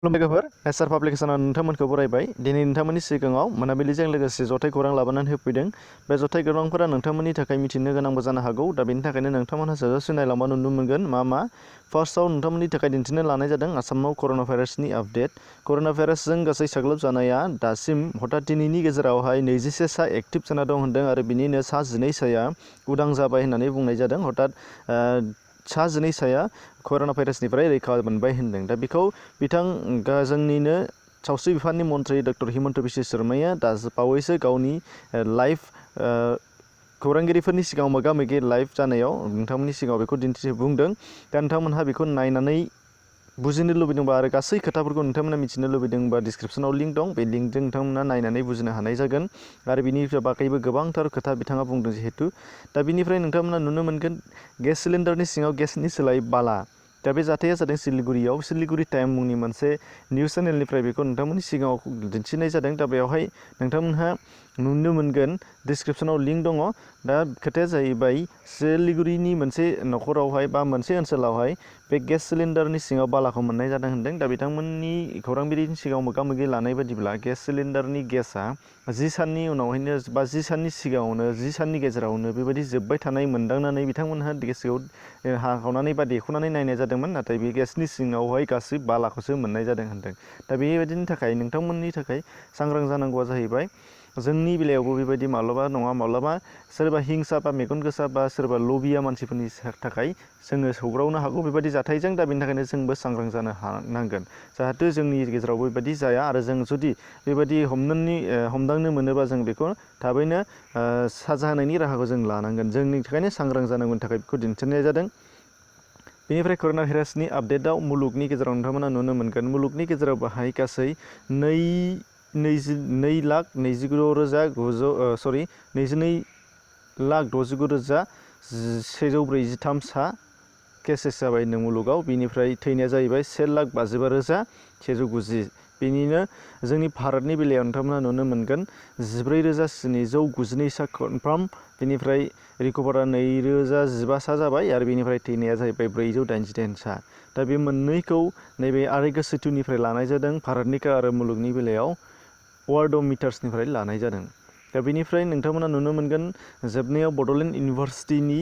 खुलुमबाय लोगोफोर एसआर पाब्लिकेसनआ नोंथांमोनखौ बरायबाय दिनै नोंथांमोननि सिगाङाव मोनाबिलिजों लोगोसे जथाय खौरां लाबोनानै होफैदों बे जथाय खौरांफोरा नोंथांमोननि थाखाय मिथिनो गोनांबो जानो हागौ दा बेनि थाखायनो नोंथांमोनहा साजायसन नायलांबा नुनो मोनगोन मा फार्स्टआव नोंथांमोननि थाखाय दिन्थिनो लानाय जादों आसामाव कर'ना भाइरासनि आपडेट कर'ना भाइरासजों गासै साग्लोबजानाया दासिम हथात दिनैनि गेजेरावहाय 21 सा एक्टिभ जाना दं होनदों आरो बिनिनो सा 12 साया उदां जाबाय होननानै बुंनाय जादों हथात सा 12 साया कर'ना भाइरासनिफ्राय रैखा मोनबाय होनदों दा बेखौ जोंनिनो सावस्रि बिफाननि मन्थ्रि डक्टर हिमन्त बिश्व शर्माया दा बावैसो गावनि लाइभ खौरांगिरिफोरनि सिगाङाव मोगा मोगि लाइभ जानायाव नोंथांमोननि सिगाङाव बेखौ बुंदों दा नोंथांमोनहा बेखौ नायनानै बुजिनो लुबैदोंबा आरो गासै खोथाफोरखौ नोंथांमोना मिथिनो लुबैदोंबा डिसक्रिपसनाव लिंक दं बे लिंकजों नोंथांमोना नायनानै बुजिनो हानाय जागोन आरो बिनि बागैबो गोबांथार खोथा बिथाङा बुंदों जिहेतु दा बिनिफ्राय नोंथांमोना नुनो मोनगोन गेस सिलिन्डारनि सिङाव गेसनि सोलाय बाला दा बे जाथाया जादों सिलिगुरि टाइम मुंनि मोनसे निउस चेनेलनिफ्राय बेखौ नोंथांमोननि सिगाङाव दिन्थिनाय जादों दा बेवहाय नोंथांमोनहा नुनो मोनगोन डिसक्रिपसनाव लिंक दङ दा खोथाया जाहैबाय सिलिगुरिनि मोनसे न'खरावहाय बा मोनसे ओनसोलावहाय बे गेस सिलिन्डारनि सिङाव बालाखौ मोननाय जादों होनदों दा बिथांमोननि खौरांगिरिनि सिगाङाव मोगा मोगि लानाय बायदिब्ला गेस सिलिन्डारनि गेसआ 10 साननि उनावहायनो बा 10 साननि सिगाङावनो 10 साननि गेजेरावनो बेबायदि जोबबाय थानाय मोनदांनानै बिथांमोनहा गेसखौ हाखावनानै बा देख'नानै नायनाय जादोंमोन नाथाय बे गेसनि सिङावहाय गासै बालाखौसो मोननाय जादों होनदों दा बेबायदिनि थाखाय नोंथांमोननि थाखाय सांग्रां जानांगौआ जाहैबाय जोंनि बेलायावबो बेबायदि माब्लाबा नङा माब्लाबा सोरबा हिंसा बा मेगन गोसा बा सोरबा लबिया मानसिफोरनि थाखाय जोङो सौग्रावनो हागौ बेबायदि जाथायजों दा बेनि थाखायनो जोंबो सांग्रां जानो हानांगोन जाहाथे जोंनि गेजेराव बेबायदि जाया आरो जों जुदि बेबायदि हमदांनो मोनोबा जों बेखौ थाबैनो साजा होनायनि राहाखौ जों लानांगोन जोंनि थाखायनो सांग्रां जानांगौनि थाखाय बेखौ दिन्थिनाय जादों बेनिफ्राय कर'ना भाइरासनि आपडेटआव मुलुगनि गेजेराव नोंथांमोना नुनो मोनगोन मुलुगनि गेजेराव बाहाय गासै 22,69,143 सा केसेस जाबाय मुलुगाव बिनिफ्राय थैनाया जाहैबाय 1,55,190 बेनिनो जोंनि भारतनि बेलायाव नोंथांमोना नुनो मोनगोन 14,792 सा कनफार्म बेनिफ्राय रिकभारा 2,015 सा जाबाय आरो बेनिफ्राय थैनाया जाहैबाय 488 सा दा बे मोननैखौ नैबे आरोग्य सेतुनिफ्राय लानाय जादों भारतनिखौ आरो मुलुगनि बेलायाव वार्डमिटार्सनिफ्राय लानाय जादों दा बेनिफ्राय नोंथांमोना नुनो मोनगोन जोबनायाव बड'लेण्ड इउनिभार्सिटिनि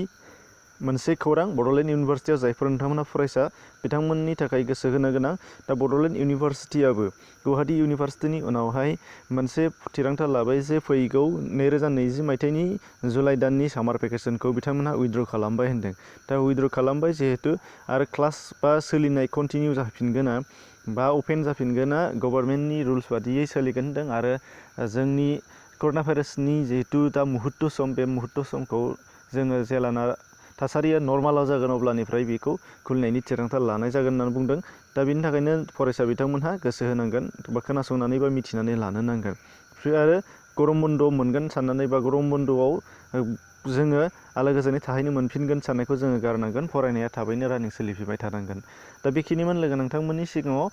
मोनसे खौरां बड'लेण्ड इउनिभार्सिटियाव जायफोर नोंथांमोना फरायसा बिथांमोननि थाखाय गोसो होनो गोनां दा बड'लेण्ड इउनिभार्सिटियाबो गुवाहाटी इउनिभार्सिटिनि उनावहाय मोनसे थिरांथा लाबाय जे फैगौ 2020 मायथाइनि जुलाइ दाननि सामार भेकेसनखौ बिथांमोनहा उइथड्र खालामबाय होनदों दा उइथड्र खालामबाय जिहेतु आरो क्लास बा सोलिनाय कन्टिनिउ जाफिनगोना बा अपेन जाफिनगोना गभर्नमेन्टनि रुल्स बादियै सोलिगोन होनदों आरो जोंनि कर'ना भाइरासनि जिहेतु दा मुहुर्त सम बे मुहुर्त समखौ जोङो जेलाना थासारिया नर्मालाव जागोन अब्लानिफ्राय बेखौ खुलिनायनि थिरांथा लानाय जागोन होननानै बुंदों दा बेनि थाखायनो फरायसा बिथांमोनहा गोसो होनांगोन बा खोनासंनानै बा मिथिनानै लानो नांगोन आरो गरम बन्द मोनगोन साननानै बा गरम बन्दआव जोङो आलो गोजोनै थाहैनो मोनफिनगोन साननायखौ जोङो गारनांगोन फरायनाया थाबैनो रानिं सोलिफिनबाय थानांगोन दा बेखिनिमोन लोगो नोंथांमोननि सिगाङाव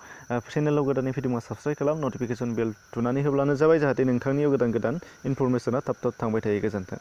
चेनेलाव गोदानै फैदोंबा साबस्क्राइब खालाम नटिफिकेसन बेल थुनानै होब्लानो जाबाय जाहाथे नोंथांनियाव गोदान इनफरमेसना थाब थाब थांबाय थायो गोजोन्थों।